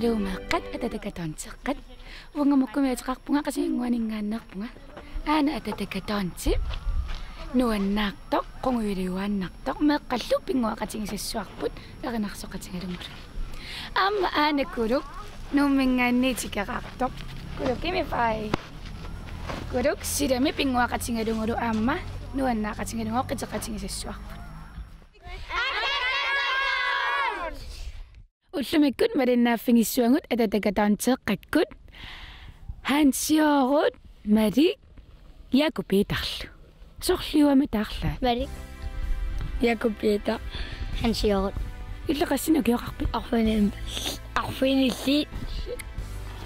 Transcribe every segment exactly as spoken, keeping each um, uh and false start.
Ilumut meeqqat Atatakatonteqqat. Uanga Mukkumik ateqarpunga, Qasigiannguaninngaanneerpunga. Aana Atatakatonte. Nuannaartoq, qungujulioraannaartoq, meeqqallu pinnguaqatigisassuarput erinarsoqatigalugulu. Aamma aana Kuluk, Nuumminngaanniit tikeraartoq. Kuluk, giv mig five. Kuluk, silami pinnguaqatigalugulu aamma nuannaaqatigalugulu qiteqatigisassuarput. Ullumikkut malinnaaffigissavarput Atatakatonteqqakkut. Hansiorut, Malik, Jakob Peterlu. Sorliuami taarlaat? Malik. Jakob Peter. Hansiorut. Illit qassinik ukioqarpit? Arfineq-, arfinillit.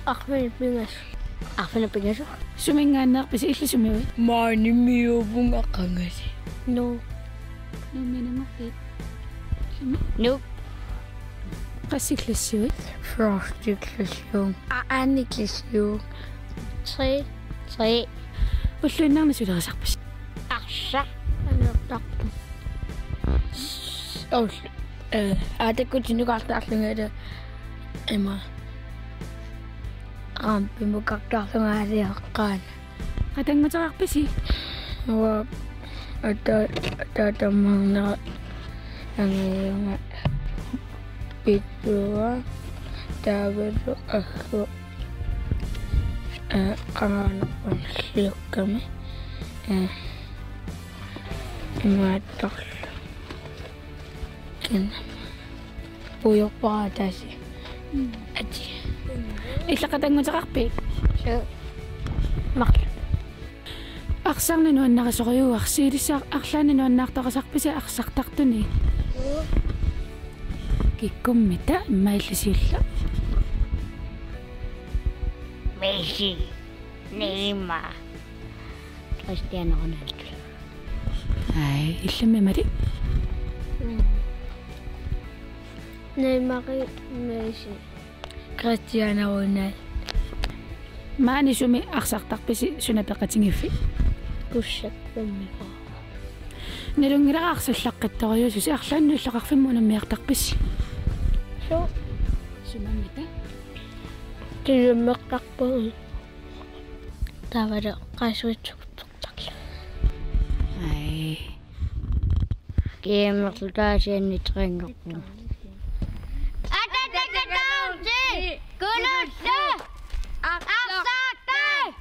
Arfineq-pingasoq. Arfineq-pingasoq. Suminngaanneerpisi, illit sumiuit? Maani miuuvunga qangali. Nuuk. Nuummiinngaanneerpit? Nuuk. Qassi klassiuit? Første klassiuvoq. A-, anden klassiuvoq. Tre. Tre. Ulluinnarni sulerisarpisi? Arsaq. Aneertarpoq. Ol-, eh, aatakkut tinukartarlunga, ima. Rampimukartarlunga aaliaqqaana. Qatannguteqarpisi? Uanga ata-, ataatamaarnera angajunga, Pittua, taavalu Aggu, eh, qangaanerpalliukkami, eh, imaattarlu. Kina. Puigorpara ataaseq. Mm. Atii. Illit qatannguteqarpit? Suu. Marluk. Arsarneq nuannarisorujussuuarsi, ilissi arlaannik nuannaartoqasarpisi arsartartuni? Suu. Kikkummita, immaqa illit siulleq? Messi. Neymar. Cristiano Ronaldo. Ai, illimmi Malik? Mm. Neymar, Messi. Cristiano Ronaldo. Maani sumi arsartarpisi, suna peqatigiiffik? Pushak Pummipa. Nalunngilara arsallaqqittorujussuusi, arlaannik illoqarfimmut unammiartarpisi? Suu. Sumammita? Tiimertarpunga. Taavalu qaasuitsuuttortarlunga. Ai. Kiimerlu taasianni tringerpunga. Atatakatonte! Kulullu! Arsartai!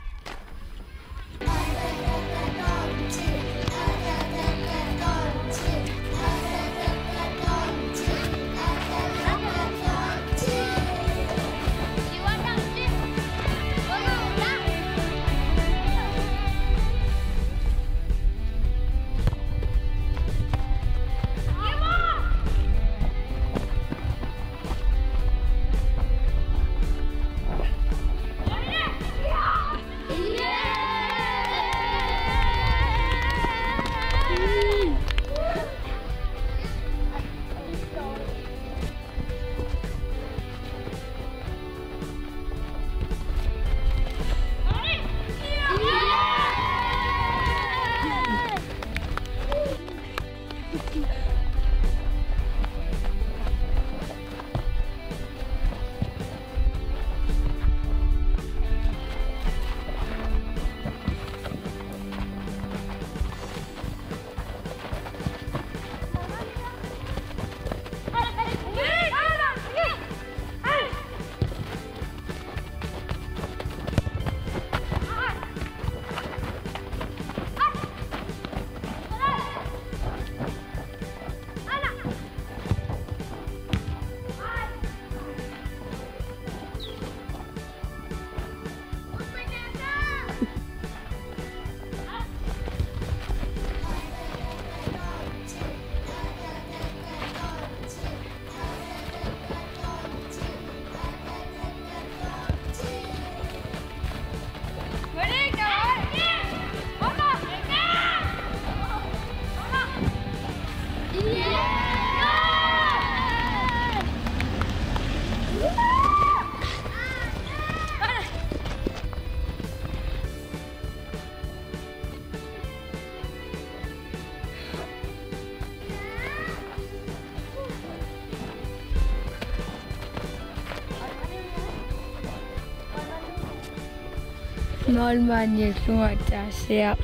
Målmandiullunga ataasiaq.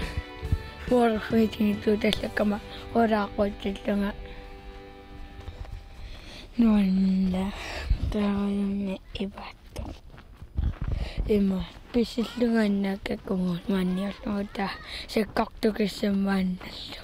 Målmandiullunga tassakama qulaaqqutsillunga. Nuanna taarajunni ivaattoq. Ima pissillunga annaakkakku målmandiullunga taava sakkortukissammaannallu.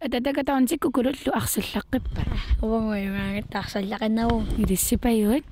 Atatakatonti Kukulullu arsallaqqippat. Uagut imaanngitsoq arsallaqqinnagu. Ilissipajuit.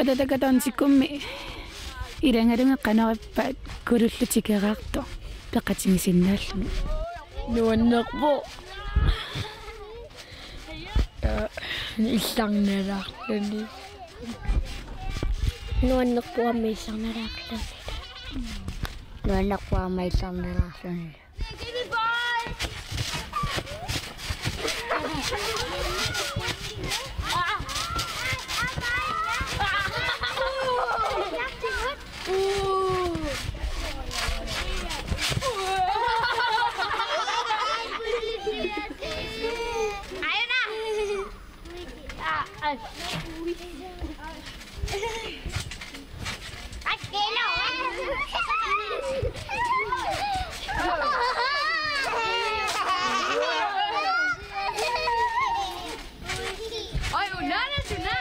Atatakatontikkummi ilagalugit qanoq ippat Kukulullu tikeraartoq peqatigisinnaalluni? Nuannerpoq. Ee, illarnalaarluni. Nuannerpoq aamma illarnalaarluni. Nuannerpoq aamma illarnilaarluni. Oi, unana tuna.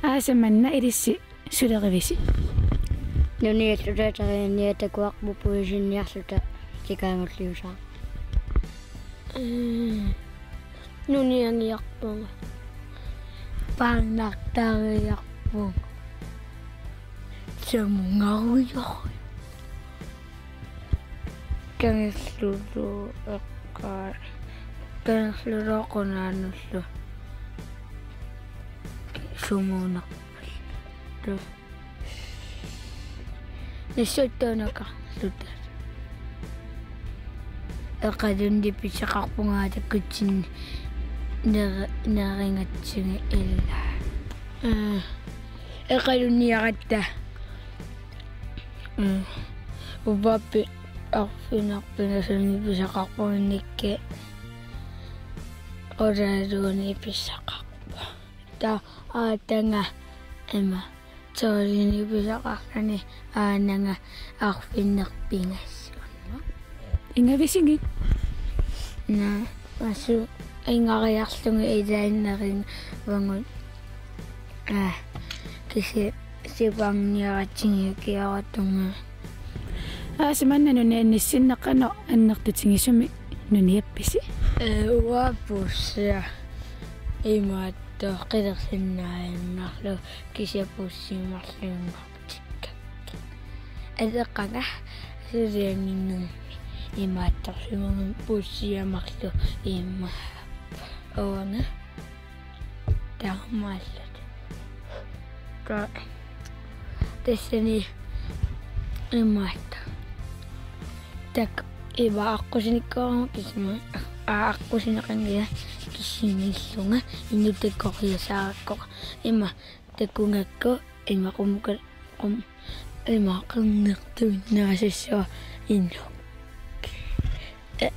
Aasa manna ilissi sulerivisi? Nunialluta terianniaq takuarput puisinniarluta tikaangulliusaaq. Mm. Nuniangiarpunga. Paannartariarpunga. Samungarujoq. Kangerlulu eqqaa. Kangerlulu qunaanullu. Sumuunarpallu. Nassuttuunakarluta. Eqalunni pisaqarpunga takkutsinni ner-, neringatsinga illa. Eh, eqalunniaratta. Eh, upaappi arfineq-pingasunni pisaqarpunga nikke. Qulaluunniit pisaqarpunga. Taava aatanga ima. Terianniaq pisaqarluni aananga arfineq-pingasunut. Ingavisigit? Naa, asu ingariarlunga ilaannaringa vangut. Aa, kisi sipanniaratsigiukiaratunga. Aasa manna nuniannissinneq qanoq annertutigisumik nuniappisi? Ee, uanga bussia imaattoq qilersinnaajunnaarlugu kisianni bussiumarluinnarlugu tikkakkit. Aleqanga sulianginnami imaattorsimagami bussiumarlugu imaappoq. Uanga taamaalluta. Ka-, tassani imaattoq. Tak-, ima aqqusinikkoorama kisima, aa, aqqusineqanngilanga kisimillunga inuttakkoriasaarakku. Ima takugakku, ima qummuka-, qum-, ima qernertuinnaasussua inuk. Ee,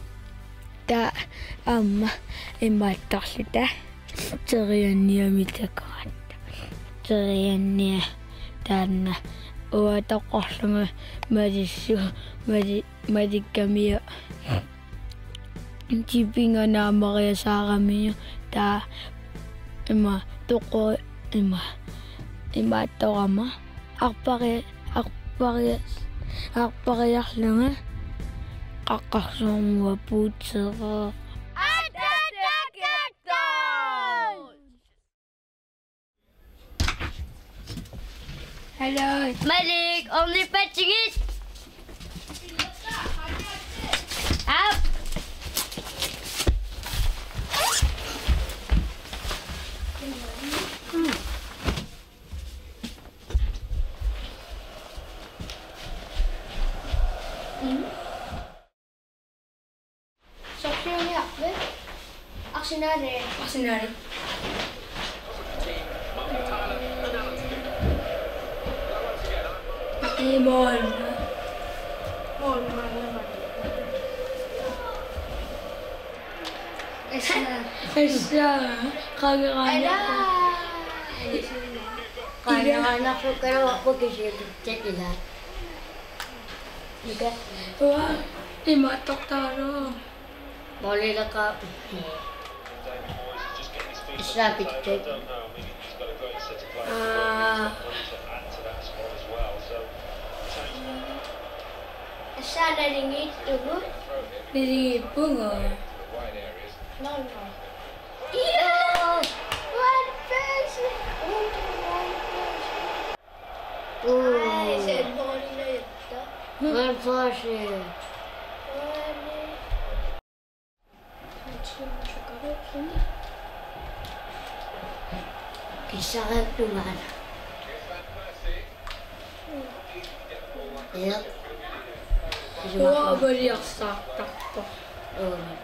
taava aamma imaattorluta terianniamik takugatta. Terianniaq taanna uanga toqorlunga malissu-, mali-, malikkamiuk tipinga naamariasaaramiuk taava ima toqo-, ima, imaattorama arpari-, arpari-, arpariarlunga qaqqarsuarmua puutseereerama. Hello. Malik, only patching it. Up. Sorpiuniarpit? Arsenali. Arsenali. Ii, mål. Mål, mål, mål. Issa. Issa. Qageraana. Ala. Qageraana, qageraana, qageraana. Mikä? Uanga imaattortaraluarama. Målileqa. Issa pittu. Aa. Issa naligiittugut. Naligiippugut. No, no. Ii! One person. One person. Uu. Ai, se oli näin, että Van Persie. Issaqattuma. Ja. Uanga valiarsartarpoq. Uanga.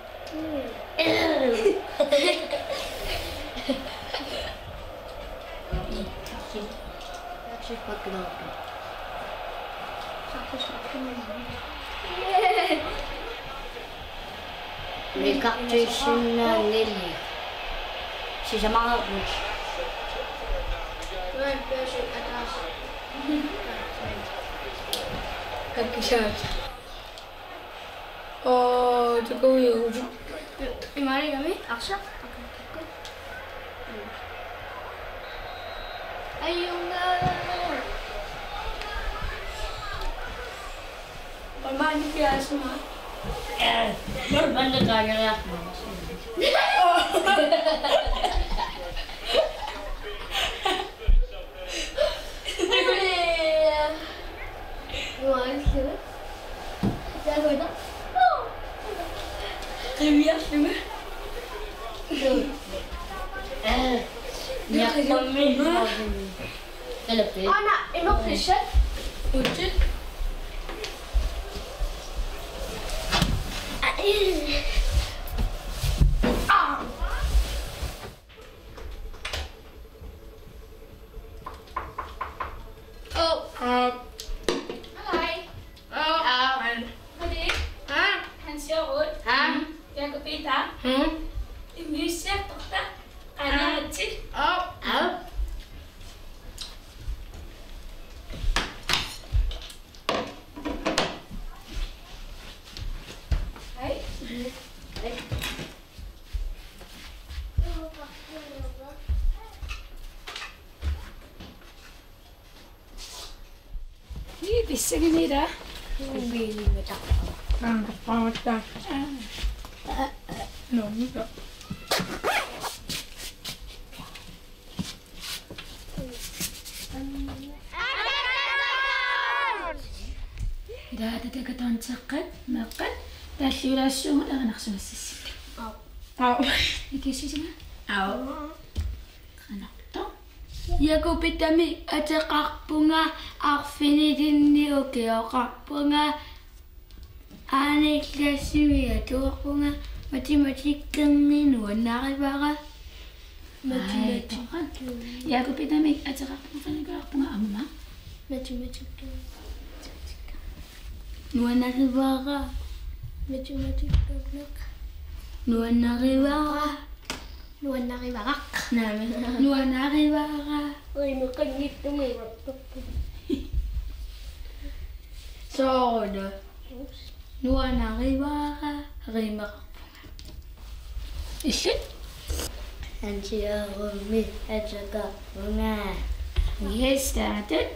Meeqqat tusind nul. Sisamarerput. Kakkisaat. Oo, tukujuuvoq. Imaanngilaq arsaq. Ajunngilaq. Maani piaasma. Ee, maani kaajariarma. Nuansi. Qiviarlugu. Ee, niaqqammi. Ana, imerfissat. Utsit. Oh. Hej. Oh. Hej. Hej. Hej. Hans Jørgen. Hej. Jakob Peter. Hej. Emil Sjæfter. Anna Mathilde. Oh. Hej. Hej. Hej. Ii, pissanganila. Mobilimik tappaa. Aa, tappaa. Aa. Nuumita. Ila tatakatun teqqat, meeqqat, taalliulaassuugut erinarsugassassinnik. Aap. Aap. Ikiussisima? Aap. Qanartoq. Jakobitami ateqarpunga, arfinilinni ukioqarpunga, anneklassimi atuarpunga, matematikkerni nuannarivara. Matematik. Ai, toqan. Jakobitami ateqarpunga, arfinilinni ukioqarpunga, aamma. Matematik. Nuannarivara. Matematikkerneq. Nuannarivara. Nuannarivaraq. Naamik. Nuannarivara. Rimeqanngitsumik ivattorpunga. Sooruna. Nuannarivara. Rimeqarpunga. Illit? Hans Jørgenmi ateqarpunga. Yes, taatut.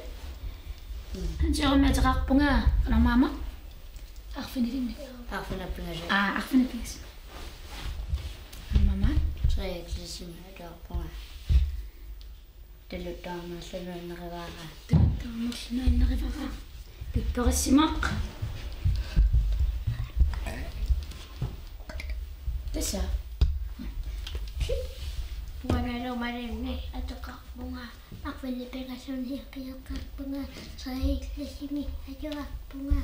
Hans Jørgenmi ateqarpunga. Qanormaammat? Arfinilinni. Arfineq-pingasut. Aa, arfineq-pingasut. Aamma? Tredje klassimi atuarpunga. Tulluttaarnerlu nuannarivara. Tulluttaarnerlu nuannarivara. Pipperissimaq. Tassa. Uangalu malinni ateqarpunga. Arfineq-pingasunut ukioqarpunga. Tredje klassimi atuarpunga.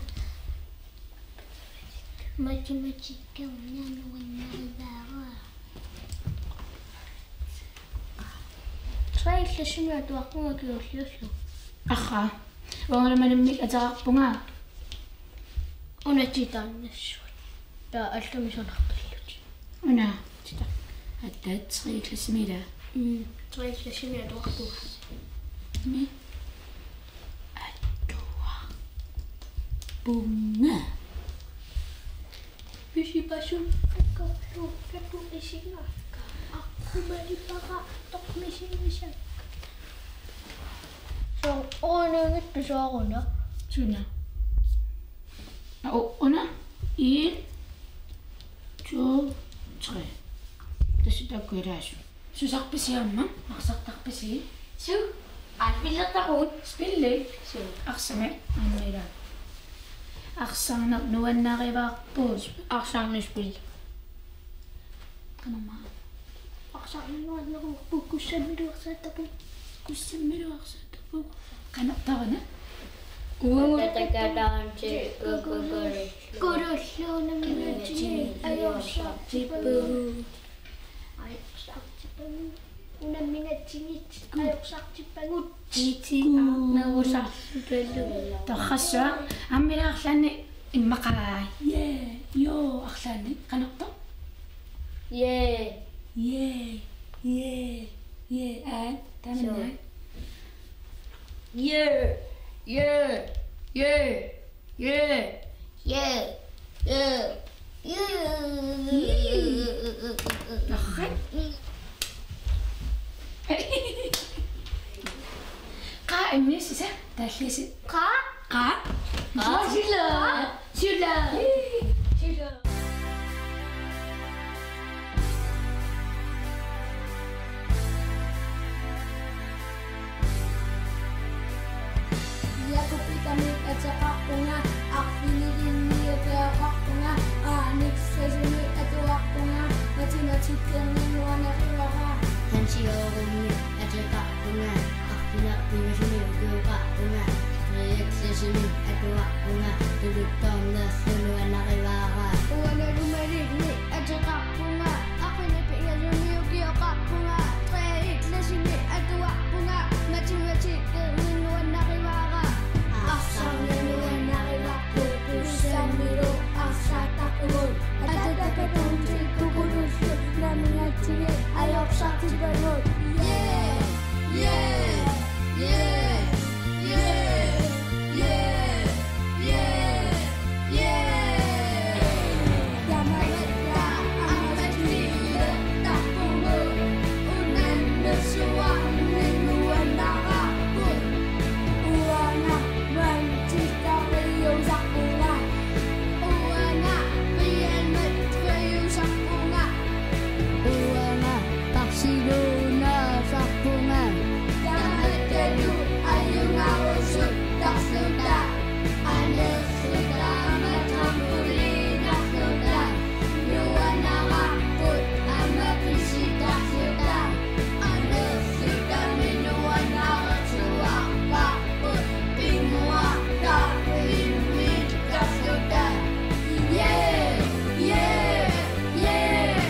Matematikkerni nuannarivara. Tredje klassimi atuarpunga kingulliullugu. Ahaa. Uangalu malimmi ateqarpunga. Una titaannassuat. Taava allami sanarpallutik. Una tita. Aatsaat tredje klassimi ila. Mm, tredje klassimi atuarpunga. Mi. Atuarpunga. Pisipassuit akorluukkatut isigaakka. Aqqumalipara toqmisigisakka. Soorunami sooruna. Suna. Aa, una. En, to, tre. Tassa taakku ilaasut. Susarpisi aamma? Arsartarpisi? Su? Aa, spillertaqugut. Spilli? Su. Arsami aamma ilaa. Arsarneq nuannarivarput. Arsarneq spil. Qanormaa. Nuanneruvoq, kussammilu arsaattarpugut. Kussammilu arsaattarpugut. Qanoq taanna? Uagut. Tatakataanti kukukullu. Kulullu nammineerlutit ajorsartippagut. Ajorsartippagut. Unamminerlutit ajorsartippagut. Iti aarnerusarlutillu. Torrassuaq. Aamma arlaanni immaqa. Yay. Yoo, arlaanni. Qanortoq? Yay. Yay. Yay. Yay. Aa, tamanna. Sure. Yay. Yay. Yay. Yay. Yay. Yay. Yay. Yay. Aha. Qaa immiussisa taalliasi. Qaa? Qaa? Qaa? Sila. Sila. Sila. Jakobitami ateqarpunga, arfinilimmik ateqarpunga, Aaniksasimi atuarpunga, matematikkermi nuannerivara. Hans Jørgenmi ateqarpunga, arfineq-pingasunit ukioqarpunga, tredje klassimi atuarpunga, tuluttoornerlu nuannerivara. Uanga Lumalimmi ateqarpunga, arfineq-pingasunit ukioqarpunga, tredje klassimi atuarpunga, matematikkermi nuannerivara. Arsarneq nuannerivarput, kussammilu arsaattarpugut. Atatakatuunti kukulullu nammineerlutit ajorsartippagut. Yeah! Yeah! Yeah! Yeah! Yeah! Yeah! Yeah! Tamatta ammatinneqartarpugut, unammissuarnik nuannerarput. Uanga Manchesteriusarpunga. Uanga Real Madridiusarpunga. Uanga Barcelonasarpunga. Tamattalu ajungarusuttarluta, anerluta aamma trampolinerluta. Nuannerarput aamma pisittarluta. Anerlutami nuannersuarparput, pinnguartarfimmiittarluta. Yeah! Yeah! Yeah!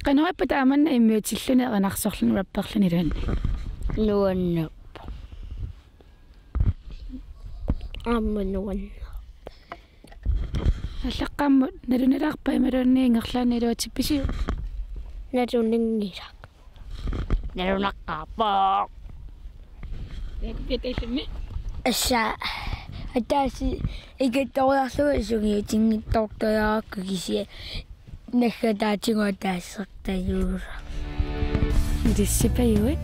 Qanoq ippa taamanna immiutilluni erinarsorluni rapperluni iluanni? Nuannerpoq. Aamma nuannerpoq. Allaqqammut nalunalaarpa imaluunniit ingerlaannaq iluatsippisiuk? Naluninngilaq. Nalunaqqaarpoq. Jakob Peter Illimmi. Assa, ataaseq ikittoriarlugu sungiutinngitsoortariaqarpoq kisianni naggataatigut ataaseq tajuusoq. Ilissipajuit.